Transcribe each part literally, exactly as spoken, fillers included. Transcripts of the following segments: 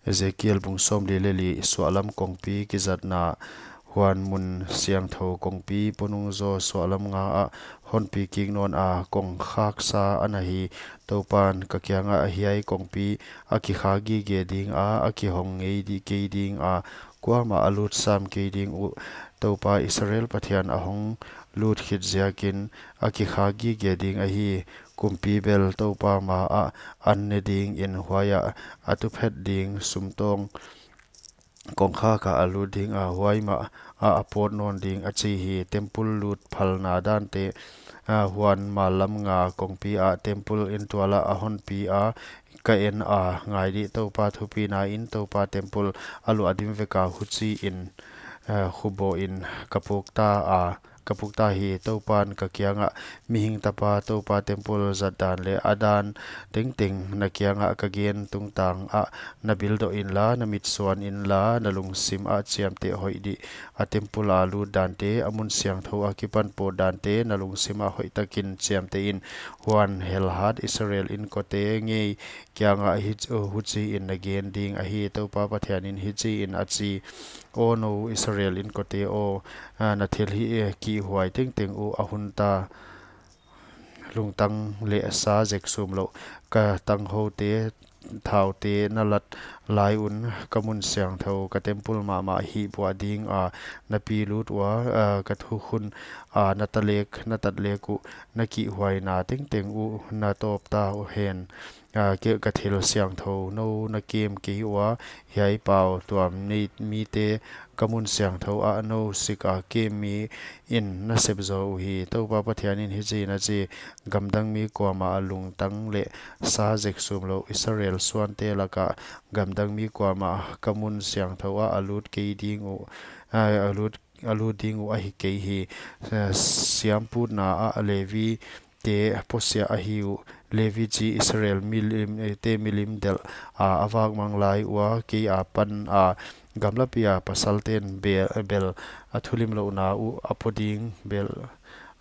Ezekiel bung sawmli leh li. Suahlam kongpi kizatna. Huan mun siangthou kongpi ponung zaw suahlam nga ah hon pi kik nawn a, kongkhak sa ana hi. Toupan ka kiangah, hiai kongpi a kikhak gige ding a, a kihong ngei di kei ding a, kuamah a lut sam kei ding uh. Toupa Israel Pathian a hong lut khit ziakin a kikhak gige ding ahi. Kumpi bel Toupa ma ah an ne dingin huaiah a tuphet ding, sumtawng kongkhak ah a lut ding a, huai mah ah a pawt nawn ding, a chi hi. Temple lut phalna dante. A, huan mallam nga kongpi ah temple intual ah a hon pi a, ka en a, ngai di, Toupa thupina in Toupa temple a luahdim vek a, huchiin, a, khubohin ka puk ta a, ka puk ta hi. Toupan ka kiangah, mihing tapa, Toupa temple zat dan leh a dan tengteng na kiangah ka gen tungtang ah na bil doh inla, na mit suan inla, na lungsim ah chiamteh hoih di. A temple a lut dante, a mun siangthou a kipan pawt dante na lungsim ah hoihtakin chiamteh in. Huan helhat Israel inkote ngei kiangah hi, huchiin na gen ding ahi, Toupa Pathianin hichiin a chi. Aw nou Israel inkote aw, a, na thilhih, e, kihhuai tengteng uh a hun ta. Lungtang leh sa zek sum louh, ka tanghoute thaute na lat lai un, ka mun siangthou, ka temple mahmah hihbuah ding a na pi lut ua, a, ka thukhun a na talek, na tatlek uh, na kihhuaina tengteng uh na tawp ta uh hen. A, ke, ka thil siangthou nou na kem kei ua, hiai pau tuam nei mite ka mun siangthou ah nou sik a kem mi in na sep zaw uhi. Toupa Pathianin hichiin a chi, gamdang mi kuamah lungtang leh sa zek sum louh Israel suante lakah gamdang mi kuamah ka mun siangthou ah a lut kei ding uh, a, a lut, a lut ding uh ahi kei hi. A, siamputna ah Levi te posiah ahi uh. Levi chi Israel milim, e, te milim delh a, a vak mang lai ua, kei apan a gamlapi a pasalten be-, bel a thulimlouhna uh a po ding, bel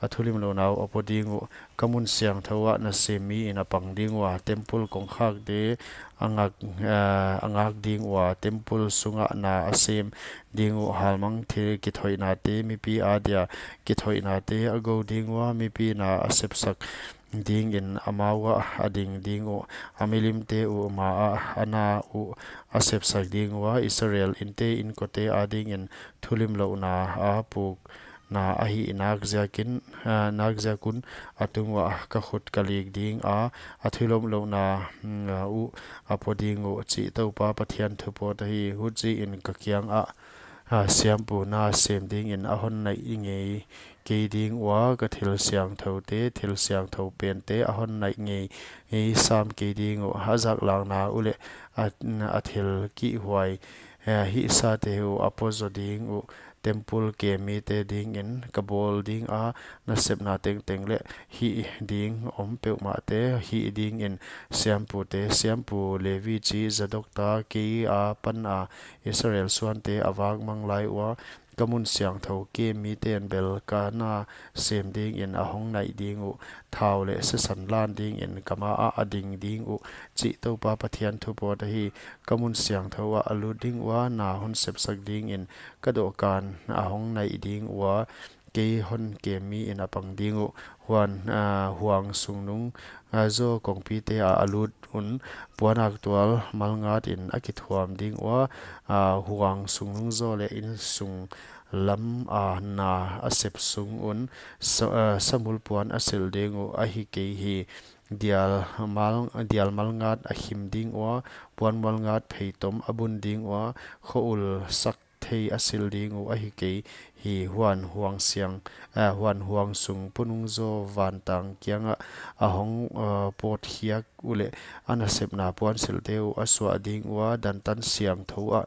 a thulimlouhna uh a po ding uh. Ka mun siangthou ah nasem miin a pang ding ua, temple kongkhakte a ngak, a, a ngak ding ua, temple sungah na a sem ding uh, halmang thil kithoihnate, mipi adia kithoihnate a gou ding ua, mipi na a sepsak dingin amau ah a ding ding uh, a milimte uh ma ah a na uh a sepsak ding ua, Israel inte inkote adingin thulimlouhna a pukna ahih nak ziakin, a, nak ziak un a tung uah ka khut ka lik ding a, a thulimlouhna, mm, uh a po ding uh, chih Toupa Pathian thupawt ahi. Huchiin ka kiangah, a, siampu na sem dingin a hon naih ngei kei ding ua, ka thil siangthoute, thil siangthou pente a hon naih ngei, ngei sam kei ding uh, a zaklakna uh leh a, a thil kihhuai, e, hihsate uh a po zaw ding uh, temple kem mite dingin ka bawl ding a, nasepna tengteng leh hih ding om peuhmahte hih dingin siampute, siampu Levi chi Zadok ta kei apan a Israel suante a vak mang lai ua, ka mun siangthou kem miten bel ka na sem dingin a hong naih ding uh, thau leh sisan lan dingin ka ma ah a ding ding uh, chih Toupa Pathian thupawt ahi. Ka mun siangthou ah a lut ding ua, na hon sepsak dingin ka dohkan a hong naih ding ua, kei hon kem miin a pang ding uh. Huan, a, huang sungnung, a, zaw kongpite ah a lut un, puan aktual malngat in a kithuam ding ua, a, huang sungnung zaw leh innsung lam a na a sep sung un, sa-, a, samul puan a silh ding uh ahi kei hi. Dial mal, dial malngat a khim ding ua, puan malngat pheitom a bun ding ua, khoul sak thei a silh ding uh ahi kei hi. Huan huang siang, a, huan huang sung ponung zaw vantang kiangah a hong, a, pawtkhiak uh leh a nasepna puansilhte uh a suah ding ua, dantan siangthou ah,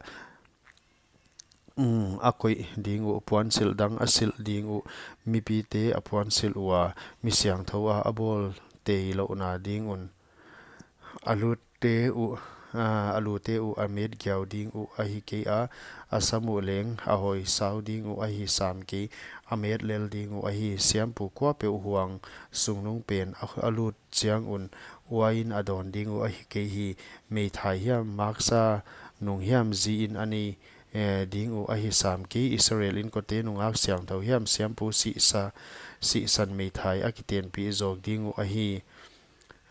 mm, a koih ding uh, puansilh dang a silh ding uh, mipite a puansilh ua, mi siangthou a a bawl teilouhna ding un. A lute uh, a, a lute uh a met giau ding uh ahi kei a, a sam uh leng a hawi sau ding uh ahi sam kei, a met lel ding uh ahi. Siampu kuapeuh huang sungnung pen a, a lut chiang un uain a dawn ding uh ahi kei hi. Meithai hiam, maksa, nung hiam zi in a nei, eh, ding uh ahi sam kei. Israel inkote nungak siangthou hiam siampu sihsa, sihsan meithai a kitenpih zawk ding uh ahi.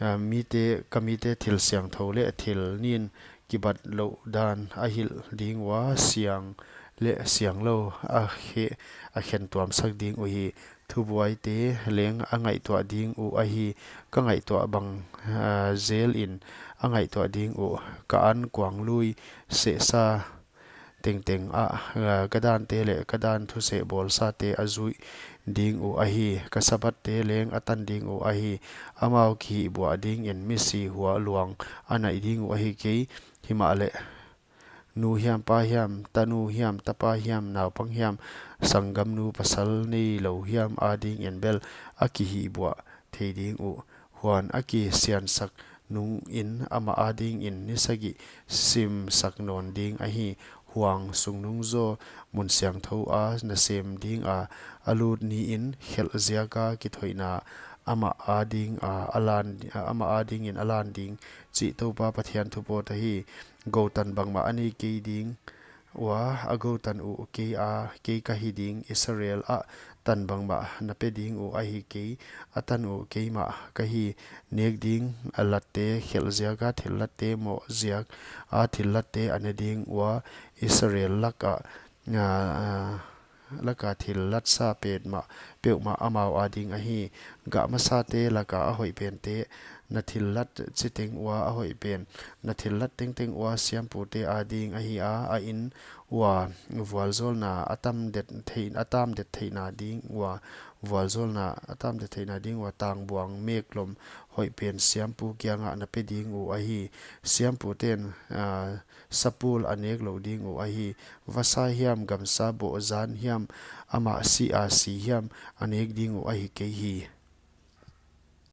Ah, mite, ka mite thil siangthou leh thil nin kibat louh dan a hilh ding ua, siang leh sianglou a khe-, a khentuamsak ding uhi. Thubuaite leng a ngaihtuah ding uh ahi, ka ngaihtuah bang, ah, zel in a ngaihtuah ding uh. Ka an kuanglui sehsa tengteng ah, ah, ka dante leh ka dan thuseh bawlsate a zuih ding uh ahi. Ka Sabbathte leng a tan ding uh ahi. Amau kihihbuah ding in misi hua luang a naih ding uh ahi kei. Himahleh nu hiam pa hiam, tanu hiam, tapa hiam, naupang hiam, sanggamnu pasal neilou hiam ading in bel a kihihbuah thei ding uh. Huan a kisiansak nung in amah ading in ni sagih simsak nawn ding ahi. Huang sungnung zaw mun siangthou a nasem ding a, a lut ni in khelh ziak a kithoihna amah ading a, a lan, amah ading in a lan ding, chih Toupa Pathian thu pawt ahi. Gou tan bangmah a nei kei ding ua, a gou tan uh kei a, kei ka hi ding. Israel ah tan bangmah na pe ding uh ahi kei, a tan uh keimah ka hi. Nek ding a latte, khelh ziak a thillatte, mawh ziak a thillatte a ne ding ua, Israel lak ah, ah, ah, lak a thillatsa petmah, peuhmah amau ading ahi. Gah masate lak a a hoih pente, na thillat chiteng ua a hoih pen, na thillat tengteng ua siampute ading ahi a, a in ua vualzawlna a tam det theih, a tam det theihna ding ua vualzawlna, a tam det theihna ding ua tangbuang meklom hoih pen siampu kiangah na pe ding uh ahi. Siampute'n, ah, sapul a nek lou ding uh ahi. Vasa hiam, gamsa bawh zan hiam, amah si a si hiam a nek ding uh ahi kei hi.